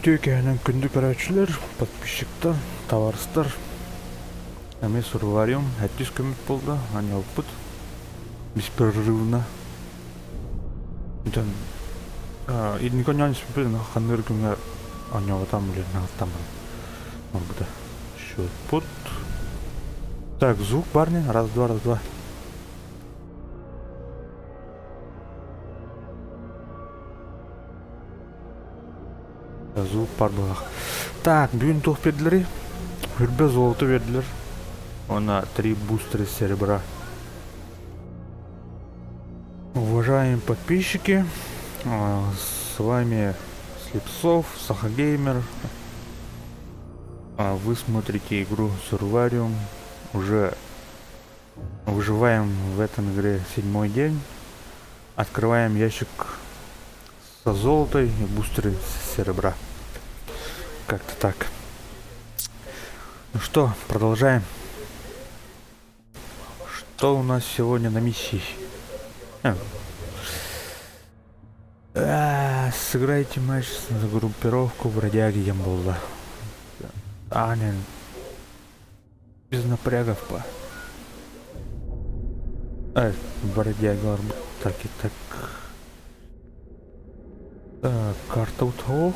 Үтүө киэһэнэн күндү көрөөччүлэр, подписчиктар, табаарыстар. Эмиэ сурвариум сэттис күммүт буолла, анньалпыт. Беспрерывно. Дьон инники онньоон испиппит ханныыр күҥҥэ онньообутам блин наҕыттан баран барбыта. Счетпут. Так, звук барни, раз, два, раз, два. Звук бар быһах. Так, бүгүн туох биэрдилэрий? Хүрбэ золото биэрдилэр. Уонна три бустера серебра. Уважаемые подписчики, с вами Слепцов, Сахагеймер. Вы смотрите игру Survarium. Уже выживаем в этом игре седьмой день. Открываем ящик со золотой и бустеры серебра. Как-то так. Ну что, продолжаем. Что у нас сегодня на миссии? А, сыграйте матч за группировку бродяги Ямбулла. А, не, без напрягов по. Ай, бродяга так и так. Так, карта утох.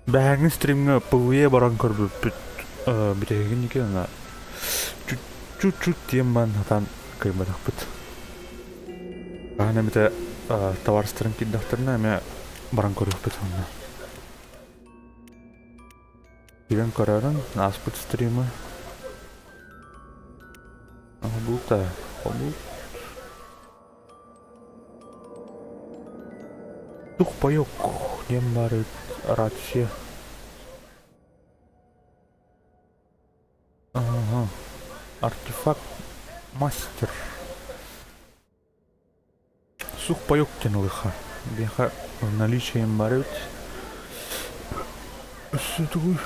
Бэһээҥҥи стримҥэ PvE баран көрбүппүт бүтэһигин икки чуть-чуть тиэн баран сатаан кыайбатахпыт. Хаһан эмитэ табаарыстарым киирдэхтэринэ эмиэ баран көрүөхпүт онно. Киирэн көрөөрүҥ, ааспыт стримы. Бу-та, бу Тух паёк диэн баар эбит рация. Ага. Артефакт мастер. Сух паёк диэн ылыха. Биэхэ в наличии баар эбит. Өссө тугуй?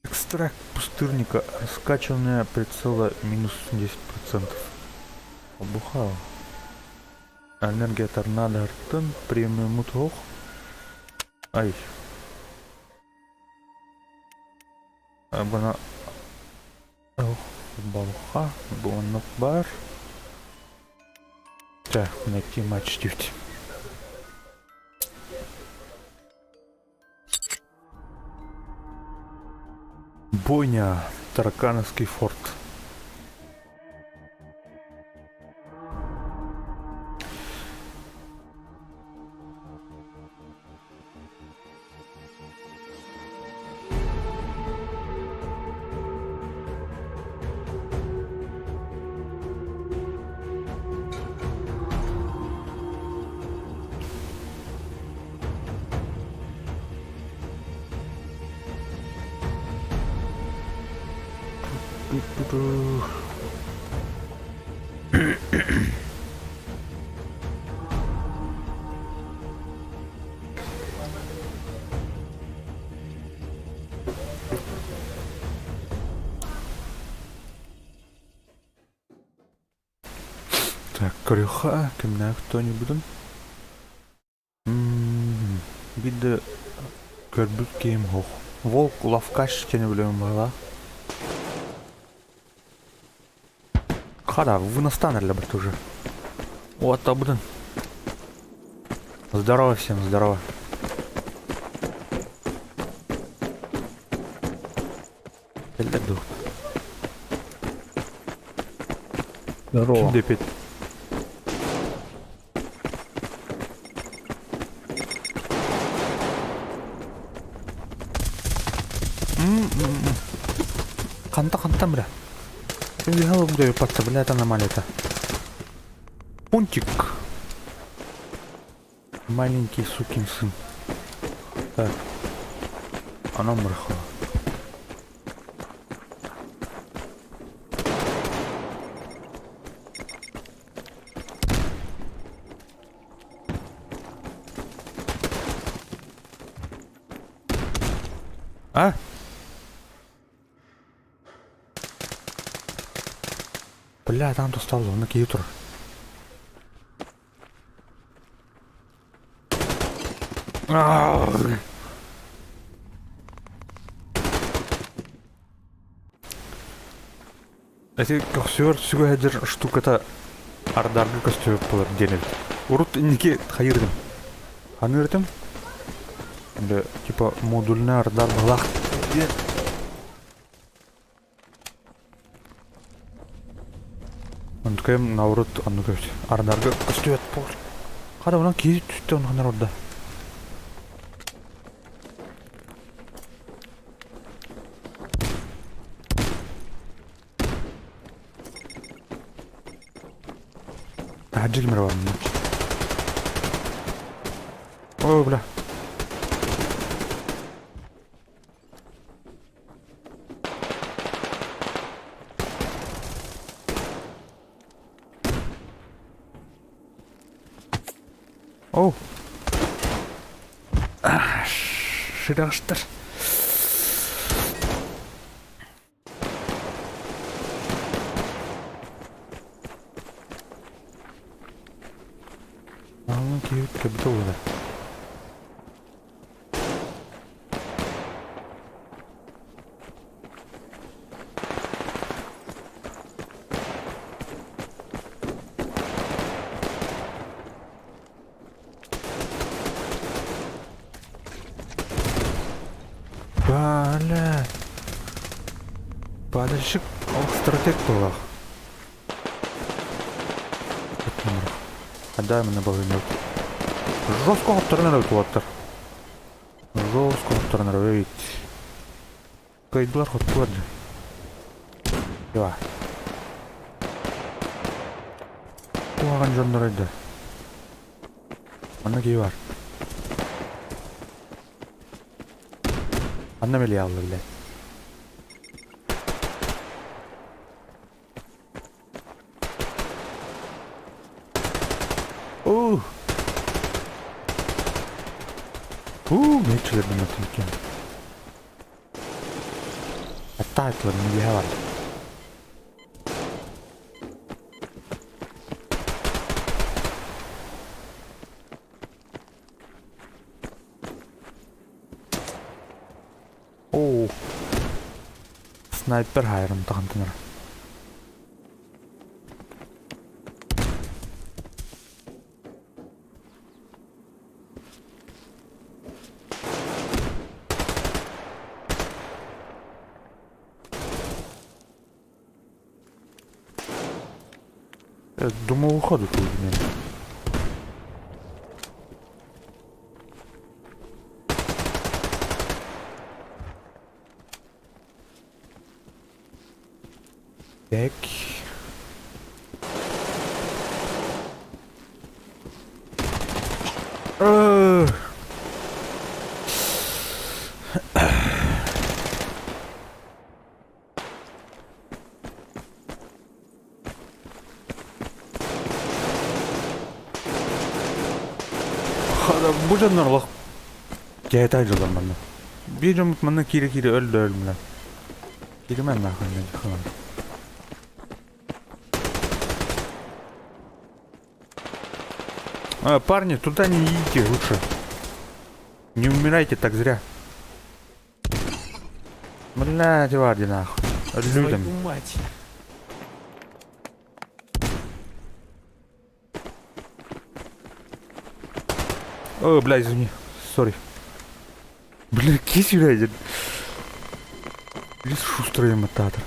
Экстракт пустырника, раскачивание прицела минус 10%. Обухал. Энергия торнадо артын, премиум ох. Ай. Бана ох, балха, бу бар. Так, найти матч 9. Бойня, Таракановский форт. Так, көрүөххэ кимнээх кто-нибудь Биирдэ көрбүт киһим суох. Волк лавкач диэни билэбин быһыылаах. Хара, выностан эрэлэ барыта уже. Уоттабытын. Здорово всем, здорово. Кэллэр дуо? Здорово. Ким дэпит? Ханта хантан бля. Бля, бля, это аномалия это. Пунтик. Маленький сукин сын. Так. Она мрахала. А? Бля, там достал, он киһи турар. Эти көхсүгэр сүгэ сылдьар штуката ардарга көстүбэт буолар диэн эбит. Урут инники хайыырдым. Ханыырдым. Бile типа модульный ардар быһылаах диэн. Онтукайым наурут оннук эбит. Ардарга көстүбэт буолар. Хата онон киһи түстэ онно орда. Таһырдьа ким эрэ бар манна. Ой, бля. Оу. Шыдаҕыстар. Аҕалан киһибит кэбитэ буолар. Бля. Падальщик ол стратег буоллах. Дай мне балыгын. Жестко хотторон эрэ уолаттар. Жестко хотторон эрэ эбит. Кыайдылар хоттулар дьэ. Два. Куһаҕан дьоннор өйдө. Манна киһи бар. Анна мэлийэ блядь. Оо! Уу, мечелерден өтүнкен. Аттаатылар милиһэ бар. Оо. Снайпер хайрым тахантынар. Думал, уходу тут мен. Так. Бу дьоннор олох кэһэтэ дьыллар манна. Биир дьоммут манна киирэ-киирэ өлдө өлмүлэ. Кииримэн нахуй мен ханан. А, парни, туда не идите лучше. Не умирайте так зря. Блядь, варди нахуй. Людям. Твою мать. О, бля, извини. Сори. Бля, кись, блядь. Лис шустрый имитатор.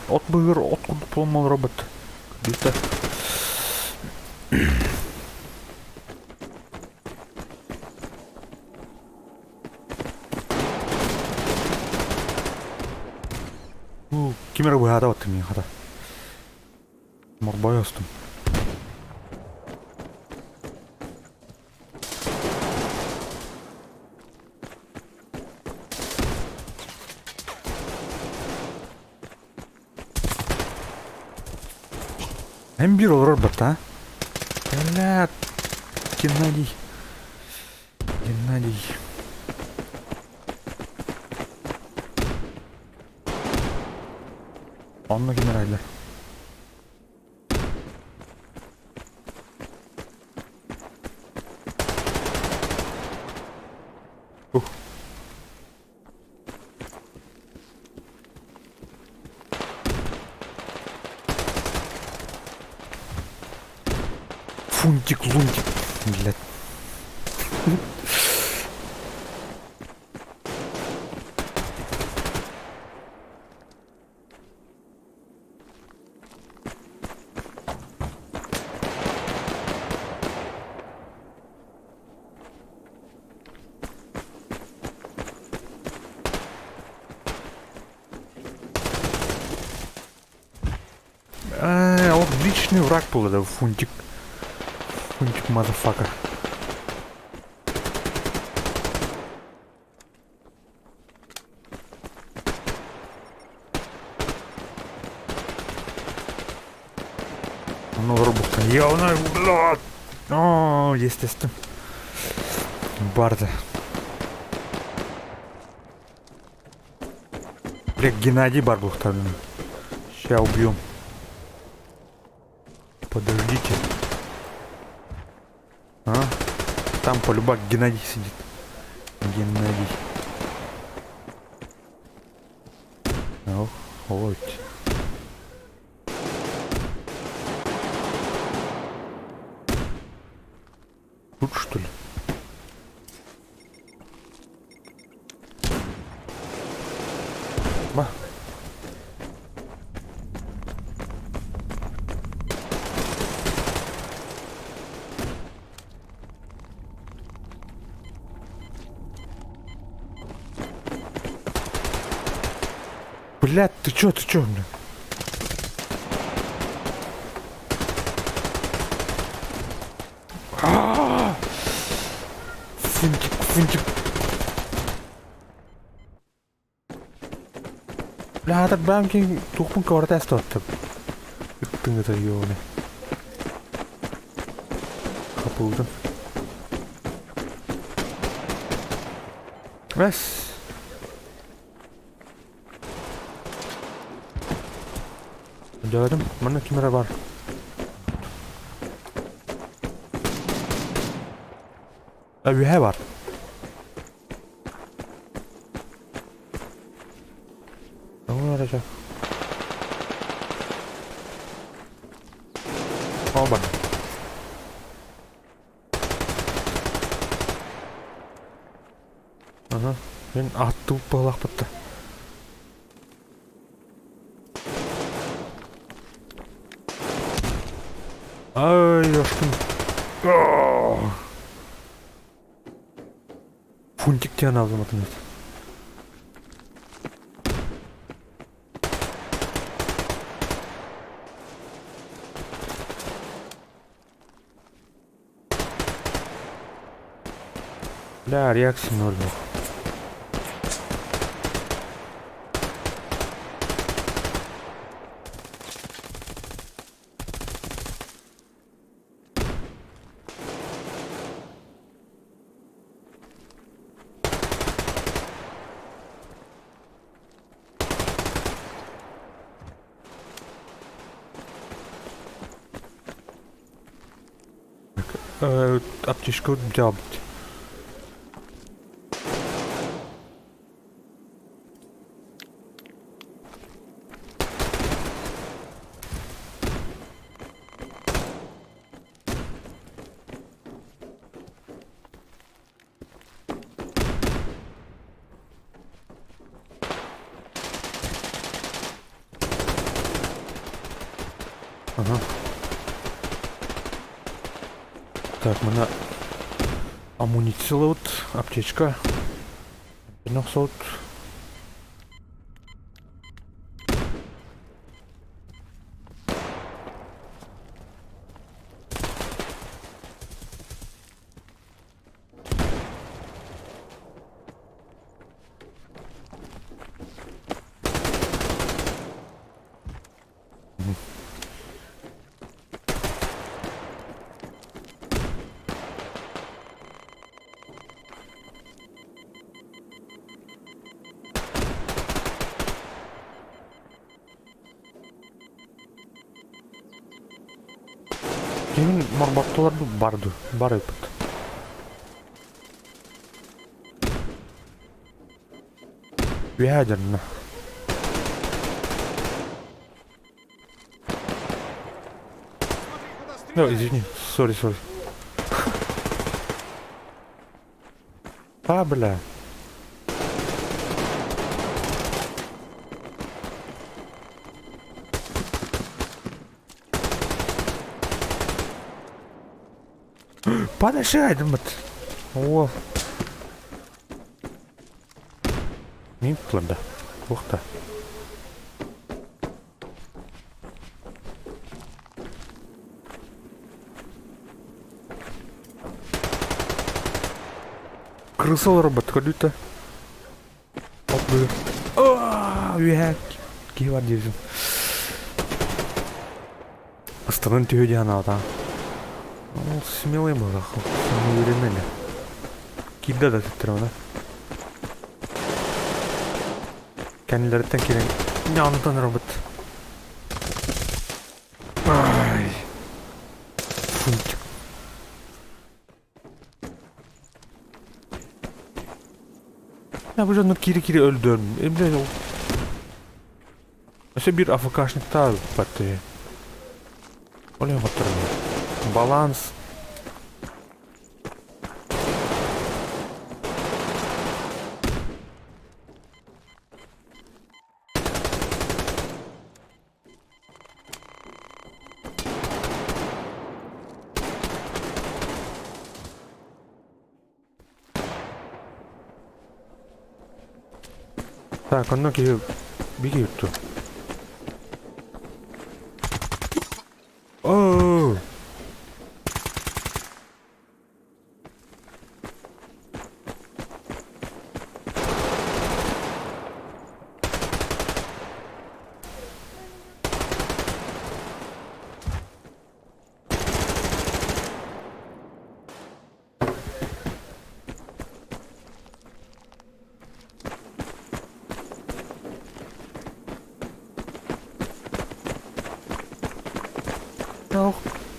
От быгыр от курдук буолмал робот. Бүттэ. Ким эрэ быһаата баттым миэхэ хата. Морбой остум. Эн биир олорор бата. Блядь. Геннадий. Геннадий. Онно ким эрэ Ух. Фунтик, лунтик, блядь. Э, ох, личный враг был это Фунтик. Фунтик, motherfucker. Ну, робот. Я блядь. О, естественно. Барда. Бля, Геннадий Барбухтан. Сейчас убьем. Подождите. А? Там полюбак Геннадий сидит. Геннадий. Ох, вот. Тут что ли? Ба. Блядь, ты чё, ты чё, блядь? А-а-а! Фунтик, фунтик. Бля, этот бамки тухпун коворот эстуаттым. Ыттың это ёбаный. Хапылдым. Бэс. Дьаҕарым, манна ким эрэ баар. Үөһэ баар. Оҥорожо. Оба. Ага. Мин аттыбыт быһылаахпытта. Ай, ёшкин. Фунтик диэн алдым Бля, реакция ноль. Аптечка дябт. Ага. Так, мына амуниция вот, аптечка. Нохсот. Киһин морботтулар бар ду, бар ыппыт. Үөһээ дьонно. Ну, извини, сори, сори. А, бля. Падай, думает. О. Мин да. Ух ты. Крыса робот, көрдүтэ. От быыр. Үөһэ киһи бар диэбитим. Ыстанан түһүө диэн санаабатаҕым. Ол смелый быһыылаах, самоуверенный ини. Киирдэ да төттөрү аны. Кэннилэриттэн киирэн ньаанытан робот. Ай. Фунтик. Я бу дьоннор киирэ-киирэ өлдөм. Эбдэ ол. Өссө биир АФКшниктаах баттыы. Ол иһин хотторон. Баланс. Так, онно киһи биги ютту. Оо!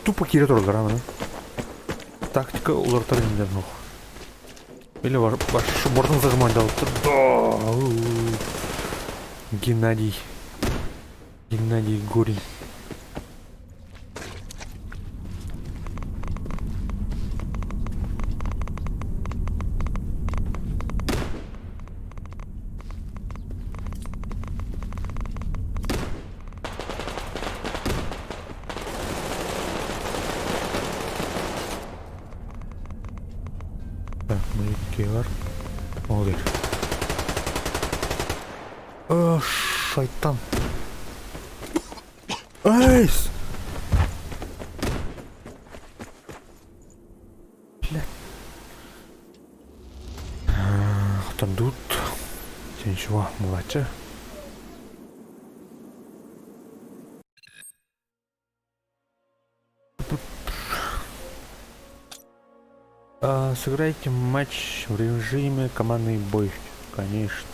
Тупо киирэ тураллар аны. Тактика уларытар иннинэн суох. Или ваш бортун зажимать дал. Да! Геннадий. Геннадий Горин. Так, Мейкер. Молодец. Э, шайтан. Эйс! Бля. Там тут. Ничего, молодцы. Сыграйте матч в режиме командный бой. Конечно.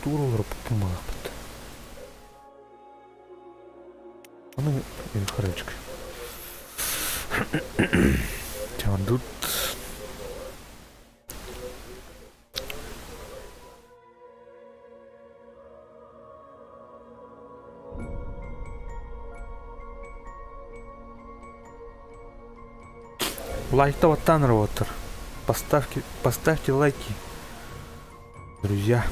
Тура олорбуппун. Аны харачка. Тут Лайкта баттаан роботтар. Поставьте, поставьте лайки, друзья.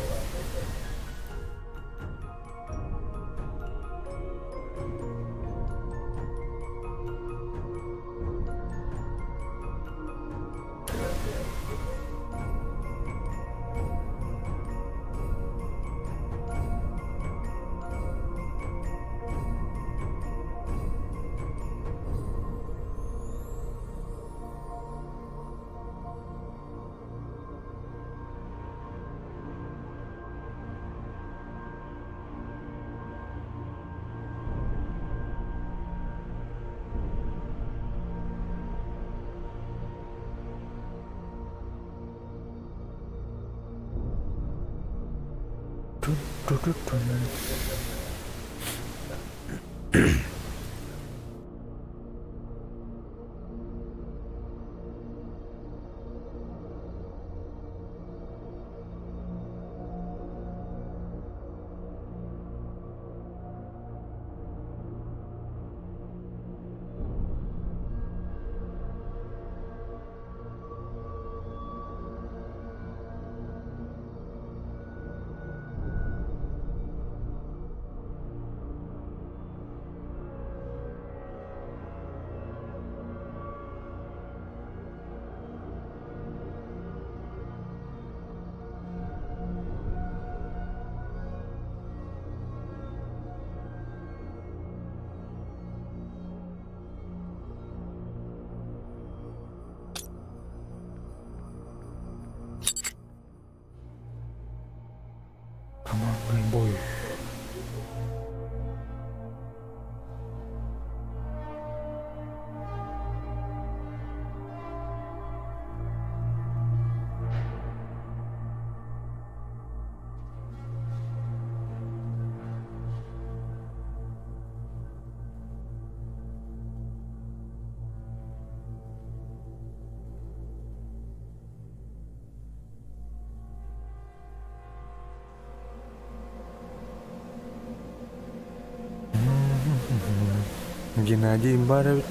Командный бой. Геннадий баар эбит.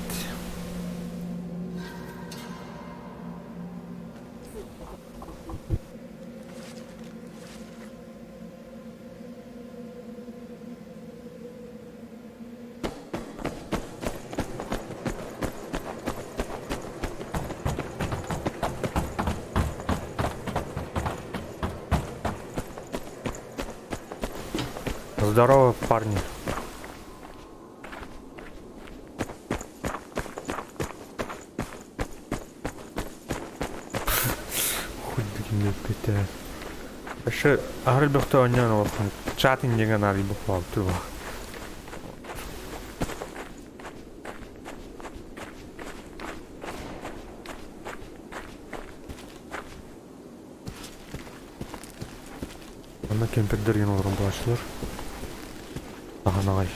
Здорово, парни. Хоть Өссө аһары элбэхтэ оонньоон олоххун чат иннигэр наадыйбыт буолбут Манна кемпердэр диэн олорон буолааччылар. Таһан аҕай.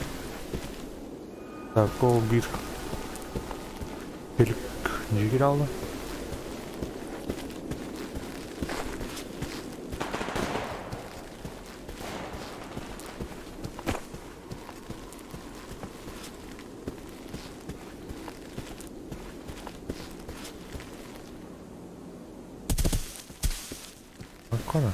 Так, ол биир Элик дьигир алла. Аккана.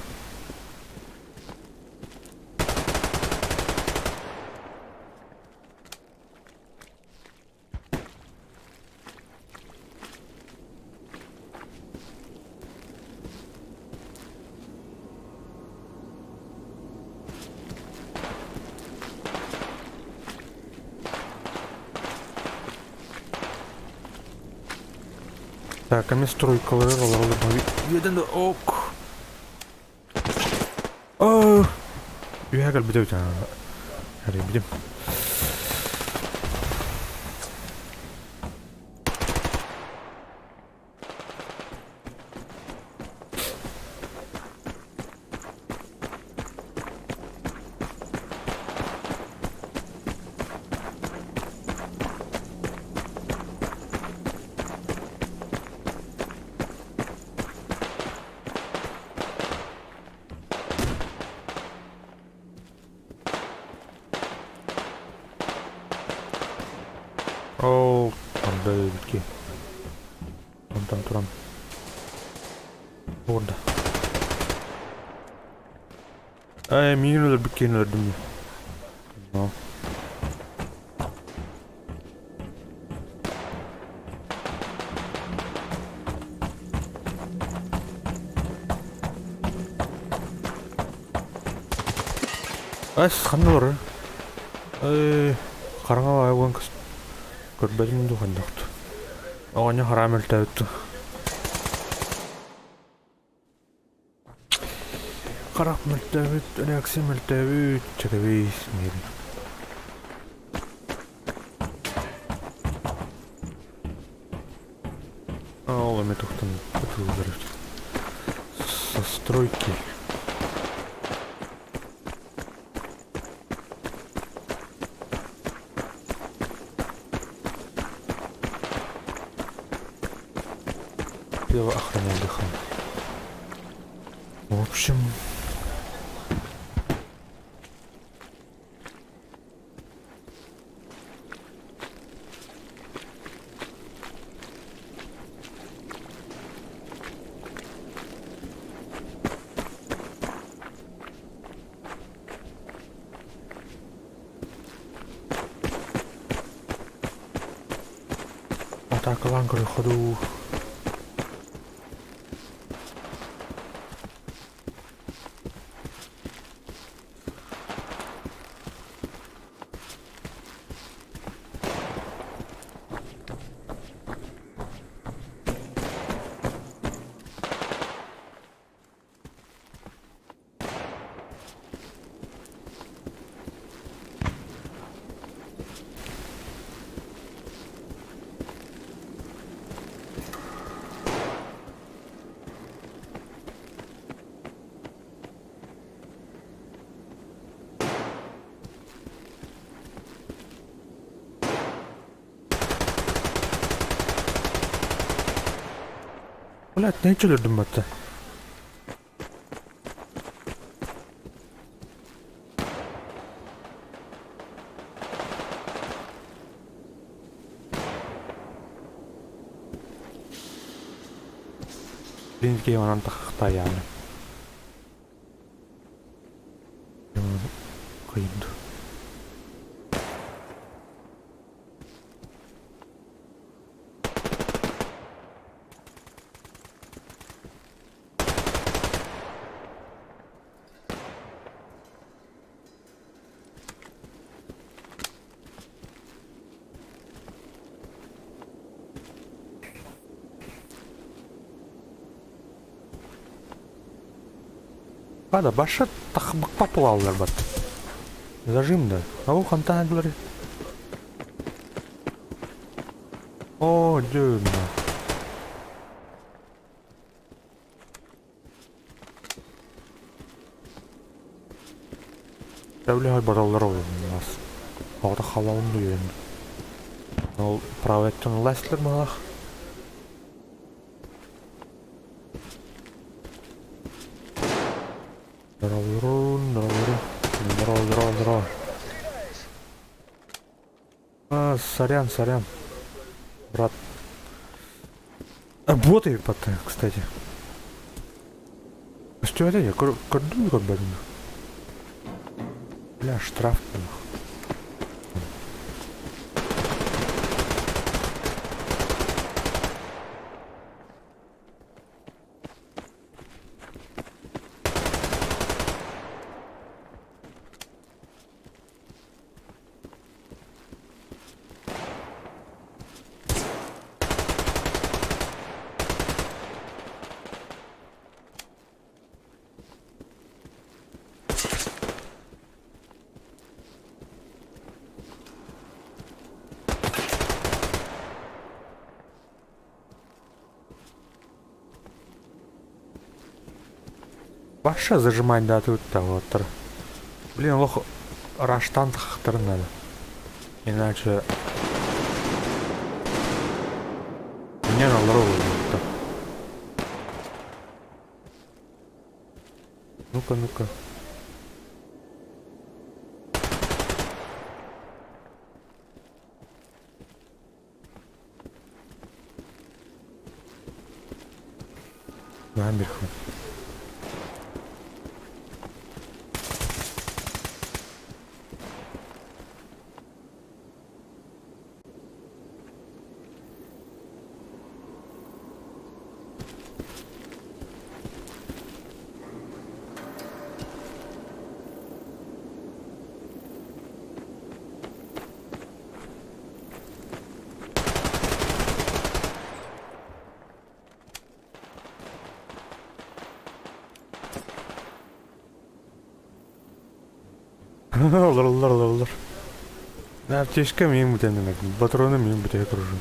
Так, эмиэ стройкалары олороллор. Үөдэн ок. Үөһэ кэлбит эбит Эрийбитим. Ол анда эбитки. Онтон туран. Буорда. Эй, миигин өлөрбүт киһини өлөрдүм дии. Но. Ас ханна олорор? Эй, хараҥа баайы көрбөтүм дуу ханнахт. Оҕонньор хараам өлтөөбүт дуу. Харах мөлтөөбүт, реакция мөлтөөбүт, чэкэбиис диэбит. Ол эмэ тухтан ытыллар эбит. Со стройки. Пиво охраняли. В общем... Атаакалаан көрүөххэ дуу. Блядь, не өлөрдүм батта. Блин, онон тахтайааны. Кыйынды. Хада баша тахбыкпа буолаллар бат. Зажим да. Ол хантан булар. О, дьэ. Тэблэһэр бараллар олоруннас. Оҕото халалын дуйан. Ол правый өттүн ыласлар малах. Здорово, здорово, здорово, здорово, здорово. А, сорян, сорян. Брат. А, боты, кстати. Что это я? Көрдүм көрбөтүм. Бля, штраф. Вообще зажимать да тут вот. Блин, лох раштан надо. Иначе мне на лору Ну-ка, ну-ка. Наверху. Olur olur olur olur. Аптечка мин бүтэннэ, патроны мин бүтэ кружу.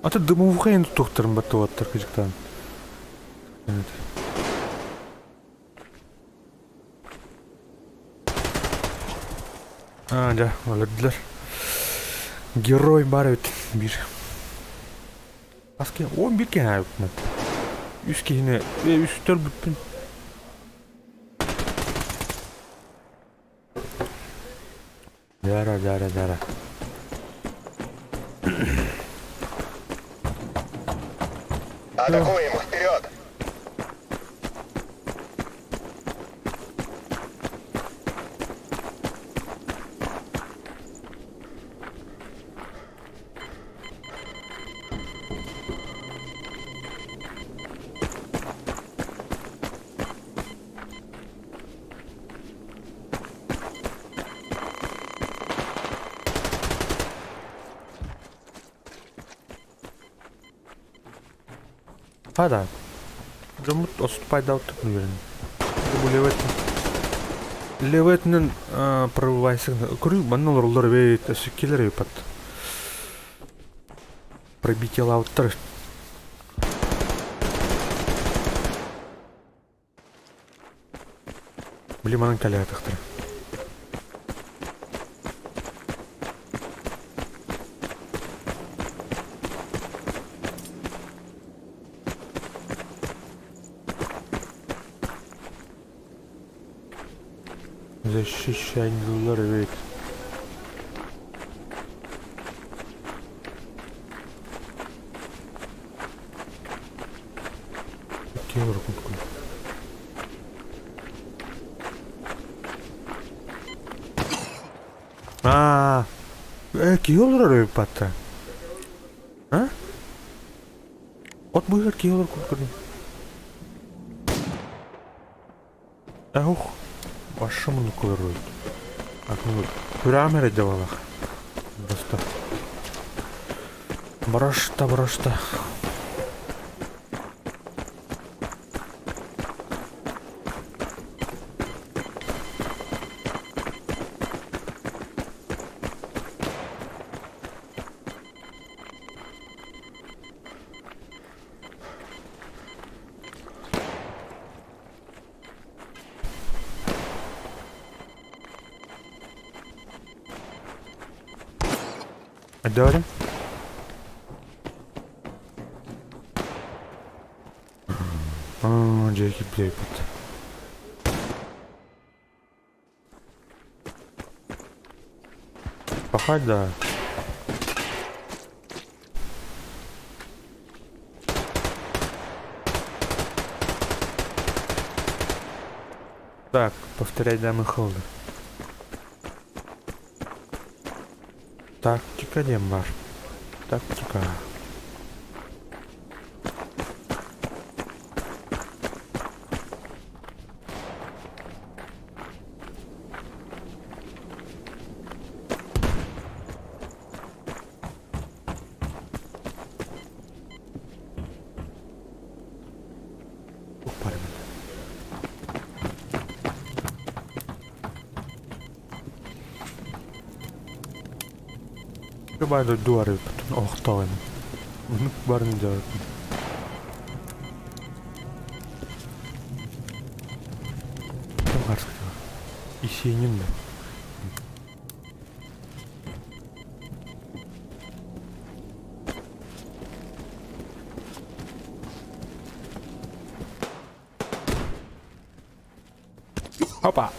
Аты дымовуха эн туттуохтарын баттыбаттар кыдьыктаан. Аа, дьэ, өлөрдүлэр. Герой баар эбит биир. Хас киһи? 11 киһи аайбыппын. Үс киһини, үс өлбүппүн. Дьара, дьара, дьара. Атакуем! Вперед! Хада. Дьоммут отступайдаабыт үөрэн. Бу левэтин левэтинэн прорывайсың. Көрүү манна олороллор эбит, өссө кэлэр эбит. Пробитиелаабыттар. Били манан кэлээтихтэрэ. Защищайлар эбит. Киһи курдук. Аа, киһи олорор эбит батта. А? От быыһыгар киһи олорор курдук. Ух, башым муннукка олорор эбит. Атын күрэҕим эрэ дьабалах. Просто. Брошта, брошта. Өйдөөрүм. Аа, дьэ кирбиэппит. Пахать, да. Так, повторяй дамы холдер. Тактика диэн баар. Тактика. Туох баар эбит? Баай дойду арыйбытын олохтоох ини. Муннук барын дьарыктын. Исиэнин да. Опа!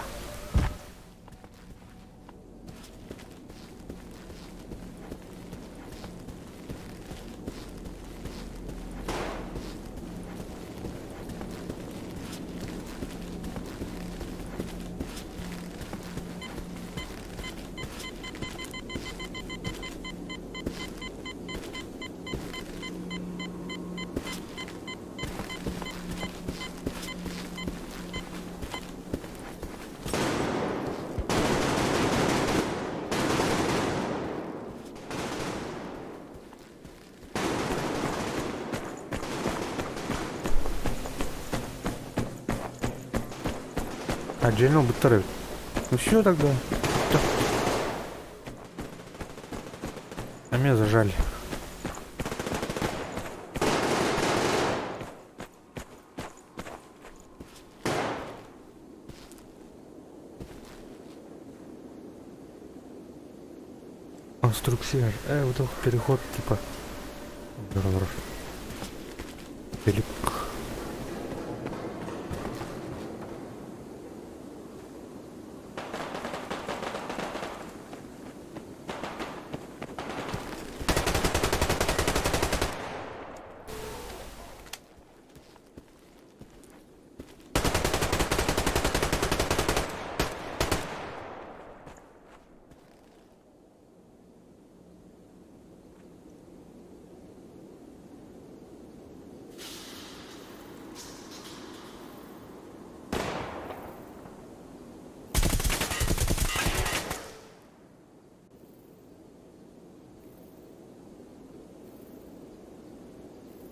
А Джейн быттар эбит. Ну все тогда. А меня зажали. Конструкция. Вот переход типа. Олорор. Телек.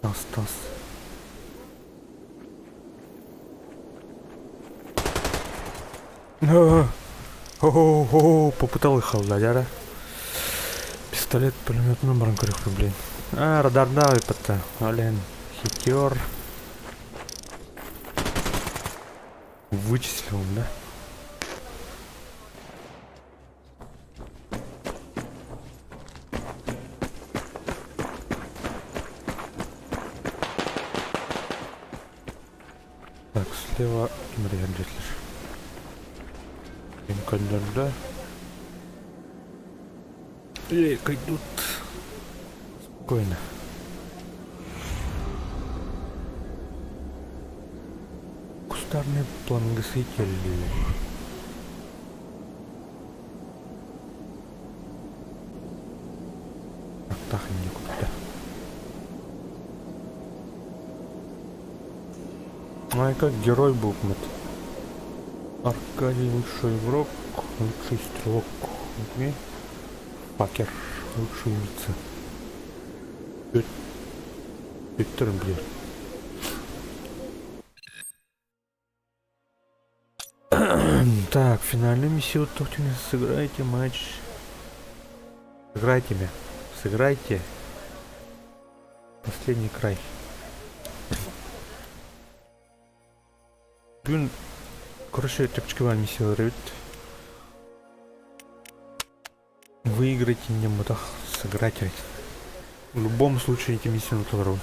Тас, тас. О, попытал халла, Пистолет пулеметным баран көрүөхпүн, блин. А, радарда ыппатта. Блин, хитер. Вычислил, да? Так, слева ким эрэ Ким да? Эй, идут. Спокойно. Кустарный пламегаситель. Так, никуда. Ай, как герой был, мат. Аркадий лучший игрок, лучший стрелок. Окей. Факер, лучший убийца. Виктор, блин. Так, финальную миссию Тохтина сыграйте матч. Сыграйте меня. Сыграйте. Последний край. Блин, короче, чэпчэки миссия эбит. Выиграйте не мотах, сыграть. В любом случае эти миссии толору.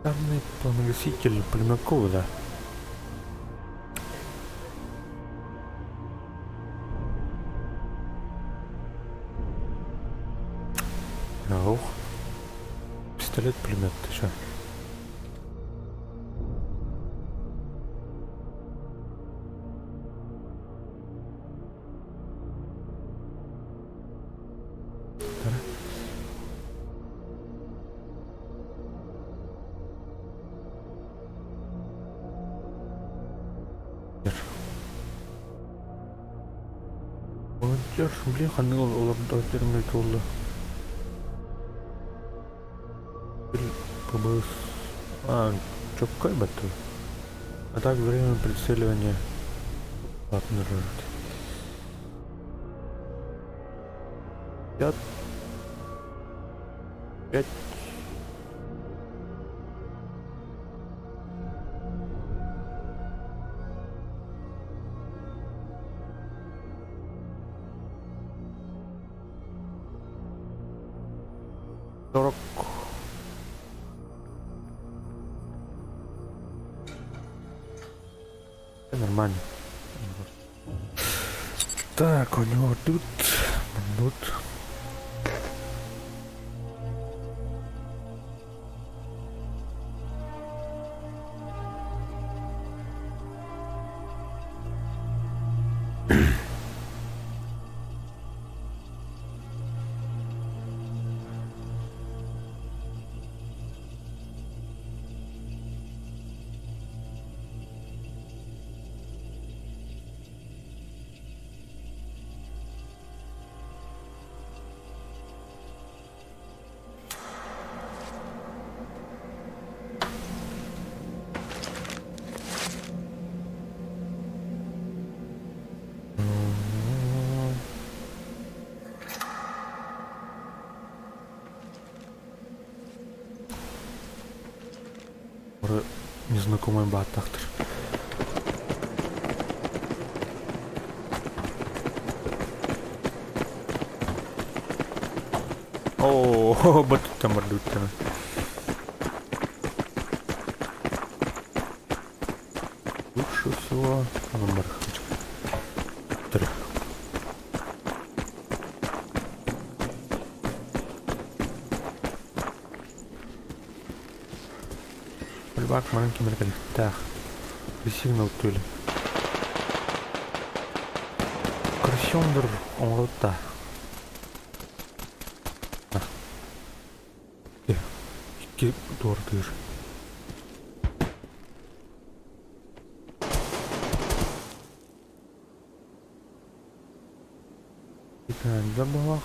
Данный пламегаситель пулеметкова, да. Ох. Пистолет пулемет, ты чё? Волонтер, блин, ханнык олордо туолла. ПБС. А, чоккай батту. А так время прицеливания. Ладно, 5. 5. 40. Нормально. Так, у него тут, тут. Бары незнакомый бааттаахтар. Оо, баттан бардыттан. Лучше всего Три. Бульбак манан кимэр кэлиэхтээх. Сигнал түөл. Крысёндор оҥорбута. Икки туордуур. Итинэнде буолуох.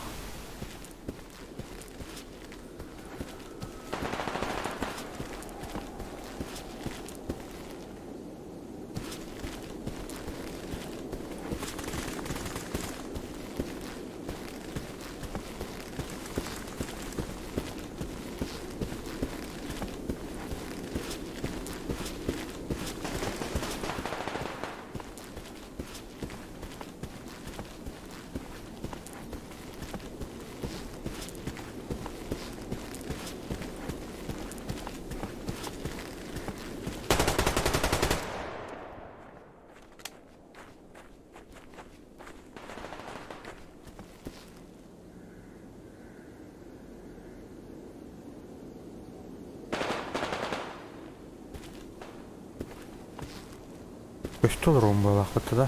Көстө олоруом буолаахпыт да.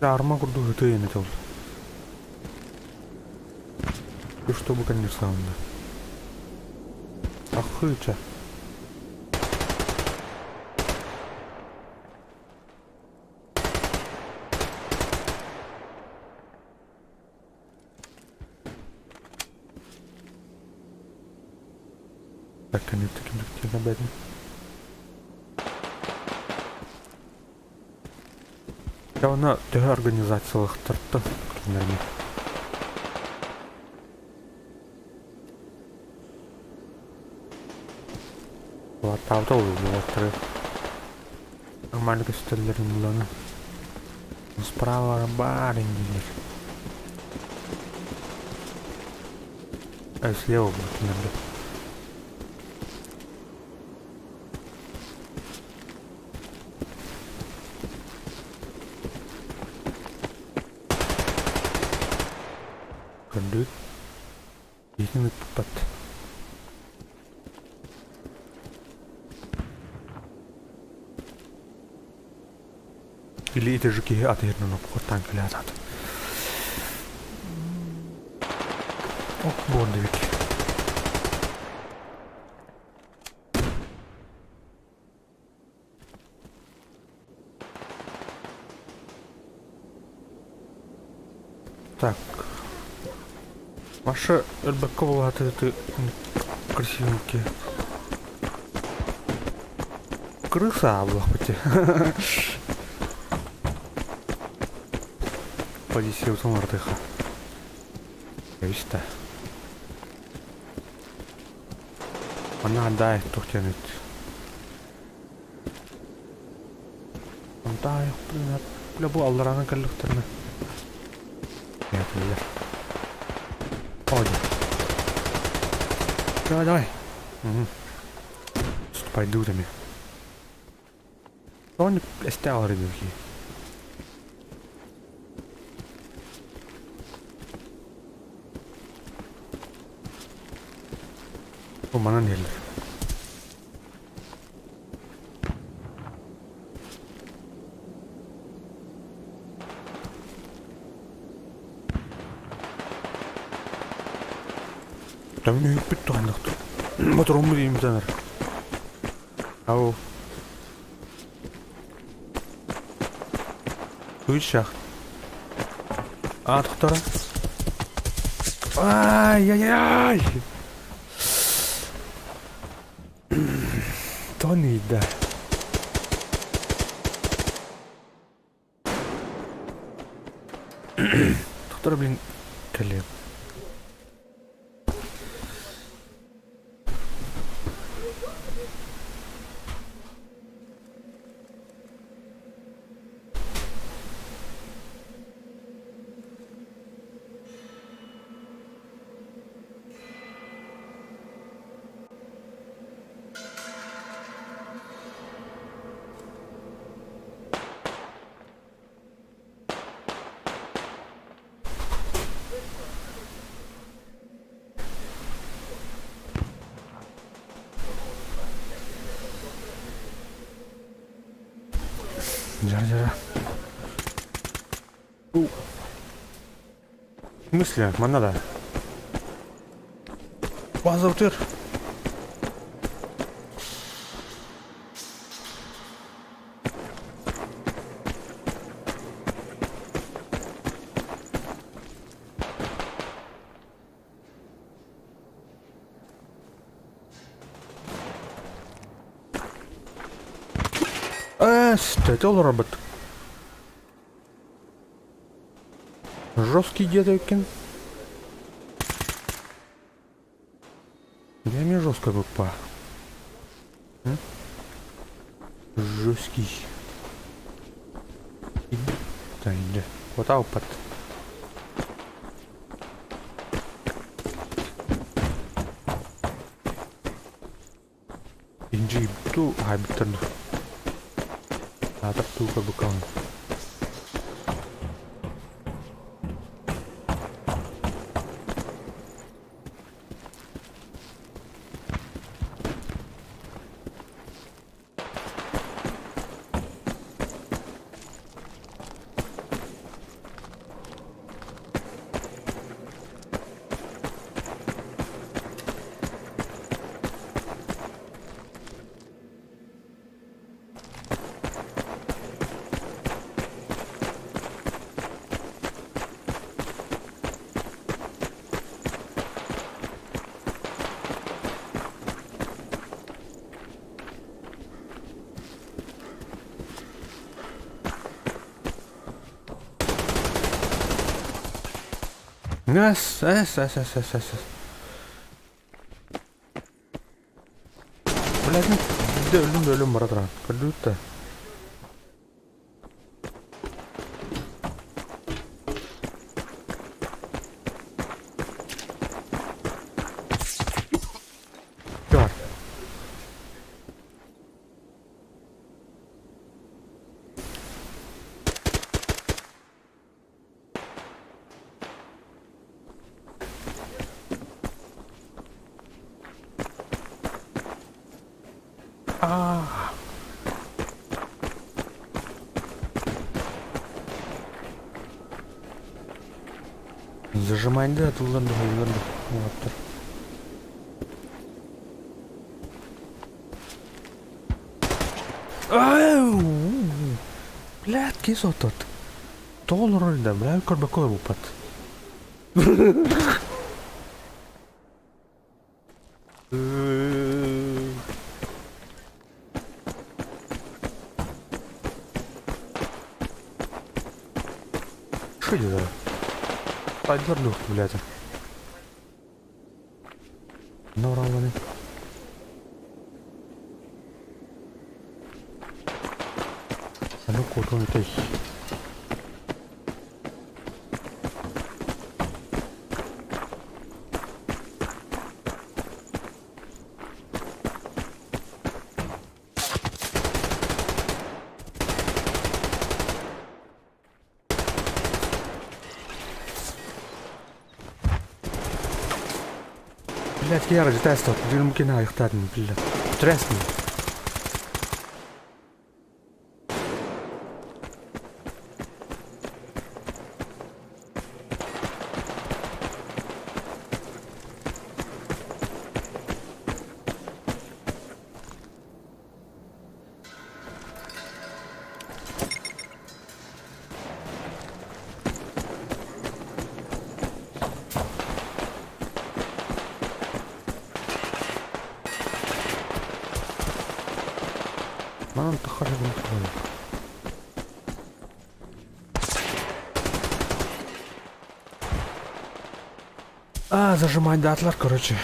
Арма курдук ытыы эмит ол. И чтобы, конечно, да. Ахыча. Так, конечно, Дьэ уонна төһө организациялаахтартан кинилэргэ? Улааттаабыта уолаттары нормально көстөллөрүн буланы справа баар дииллэр. Слева будет кинилэргэ. Көрдүгүт? Киһитин ыыппыппат. Или это же киһи атыырынан обхуттаан кэлэ сатаат. Ох, буордубит. Так. Маша өлбөккө буолааты красивенькие. Крыса буолахпыт. Позиция утумардыха. Эбиста. Манна дай туох диэн Бля бу аллараанан кэллэхтэринэ Этиллэр. Ой. Давай, давай. Угу. Пойду тами. Он эстэ рыбки. Бу манан иһэллэр. Төҥнүһүкпүт туһаннахтар. Ботуруоммут иимитэнэр. Ау. Туйшах. А, тохтора. Ай-яй-яй! Тони, да. Тохтор, блин, кэлиэм. Дьара-дьара. В смысле? Манна да. База утыр. Эс, это олоробут. Жесткий дедовкин. Я не жесткая группа. Жесткий. Да, иди. Вот аупат. Инжи ту хайбыттар Аатар туу көрбүккэ Эс, эс, эс, эс, эс, эс. Блядь, ну, өлүм да өлүм бара туран. Көрдүгүт да. Бар. А. Зажимай да, тыллан да, хайыллан да. Уолаттар. Блядь, кис отот. Тоҕо олорор да, бля, көрбөккө олорбуппат. Что это? Подернух, блядь. Нораланы. Аны куотуон этэй. Блядь, Киара, тест, мукина айхтадын, блядь. Тресни. Онон таххар А, зажимайдаатылар, короче.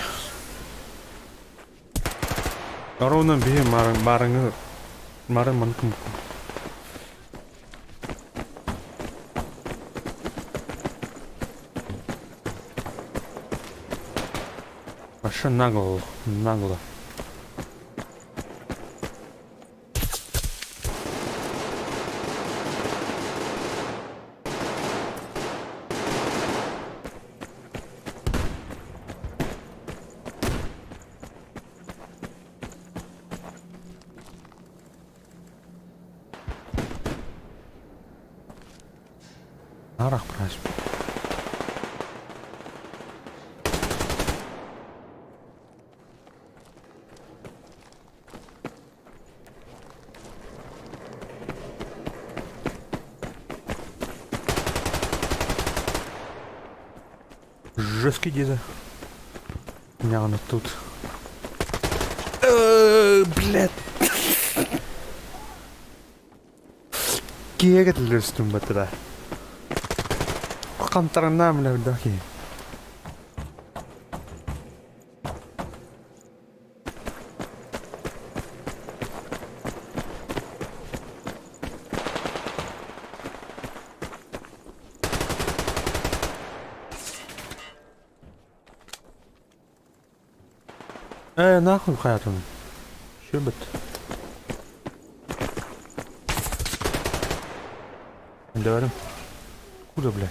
Ровно биһи маарыҥы марын маныкым. Вообще нагло, нагло. Нарах просьба. Жесткий деда. Няна тут. Блядь. Киэгэ төлөстүм батыра. Хантарына бля дахи. Ээ, нахуй хайатын. Шөбөт. Дөөрүм. Куда, блядь?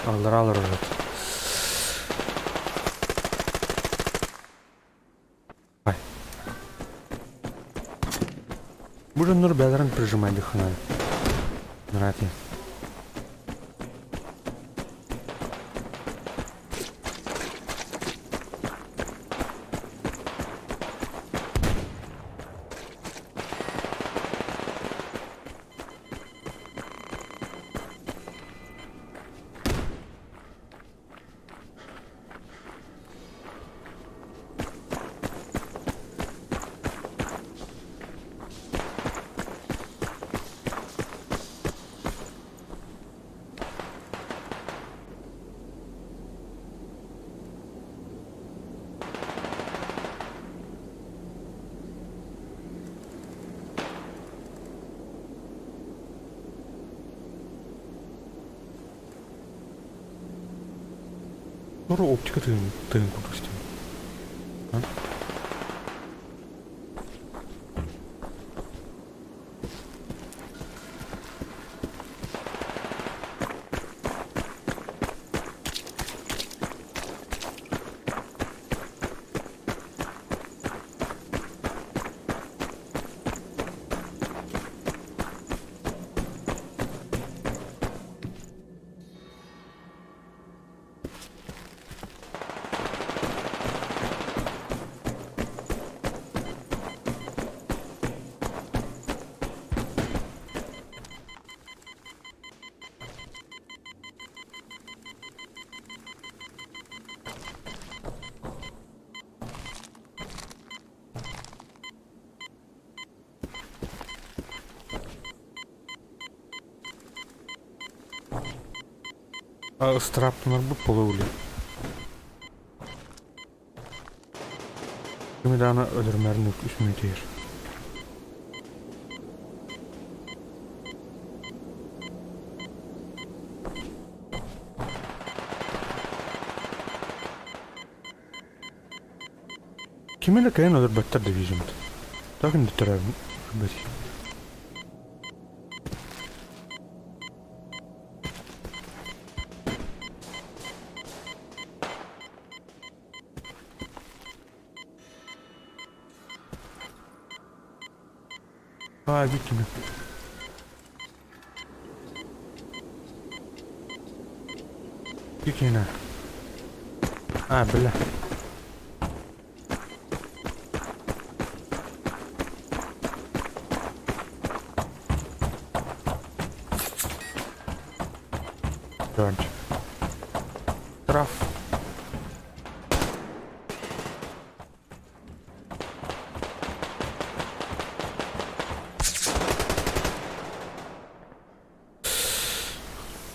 Алларалар уже. Ай. Бу дьоннор бэйэлэрин прижимайдыххына нравится. Тура оптика тыын тыын курдук истим. Ыстырааптанарбыт буола Кими даҕаны өлөрүмээрин үс мүнүүтүгэр. Кими эрэ кэлэн өлөрбөттөр да визимит. Так инниттэрэ Аа, бүттүм. Кикина. А, бля. Штраф.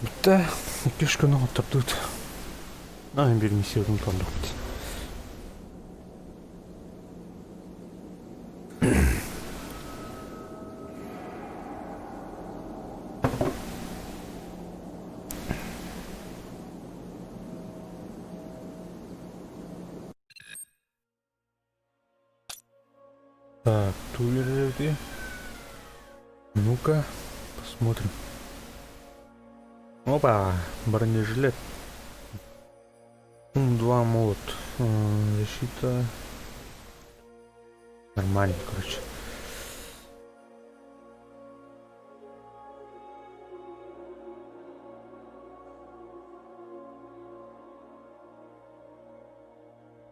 Бүттэ. Икки-үс күн оҥоттордубут. Аны биир миссиябытын толордубут. Так, тулеры. Ну-ка, посмотрим. Опа, бронежилет. Два молот. Защита. Нормально, короче.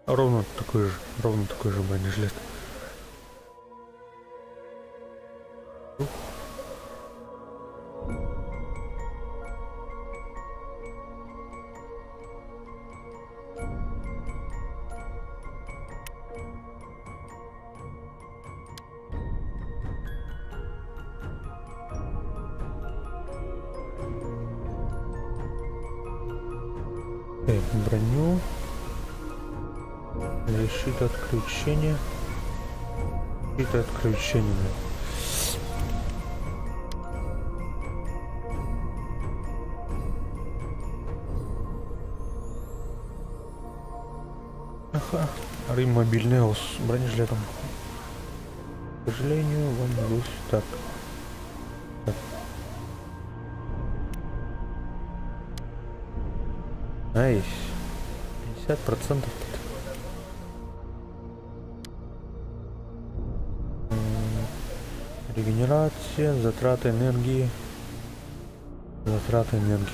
Ровно такой же, ровно такой же бронежилет. Так, броню. Защита отключения. Защита отключения. Ага. Рым мобильный с бронежилетом. К сожалению, вам удалось так. Так. Найс. 50% тут. Регенерация, затраты энергии. Затраты энергии.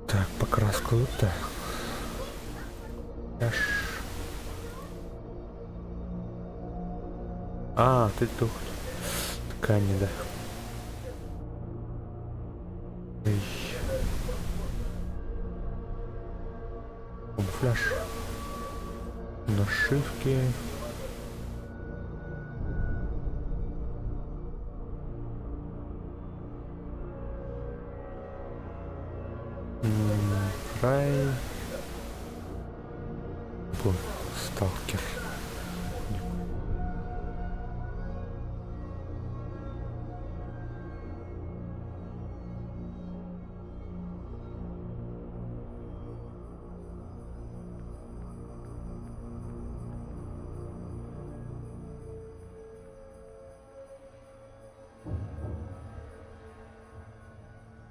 Так, покраску вот так. Аж. А, ты тут. Ткани, да. Эй. Камуфляж. Нашивки. Рай. Сталкер.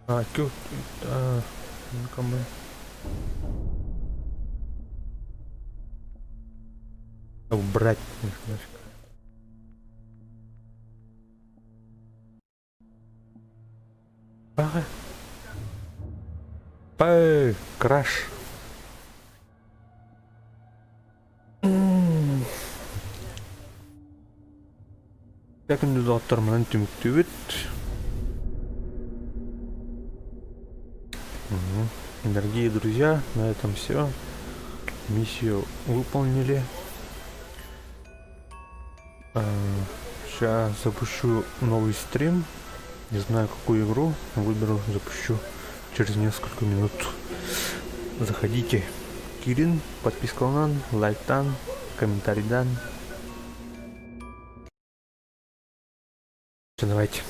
А, кю... А, ну-ка мы... Убрать нафиг. Ага. Пэй, краш. Дьэ күндү доҕоттор манан түмүктүүбүт. Дорогие друзья, на этом все. Миссию выполнили. Сейчас запущу новый стрим. Не знаю, какую игру выберу, запущу через несколько минут. Заходите. Кирин, подпискаланан, лайктан, комментарийдан. Все, давайте.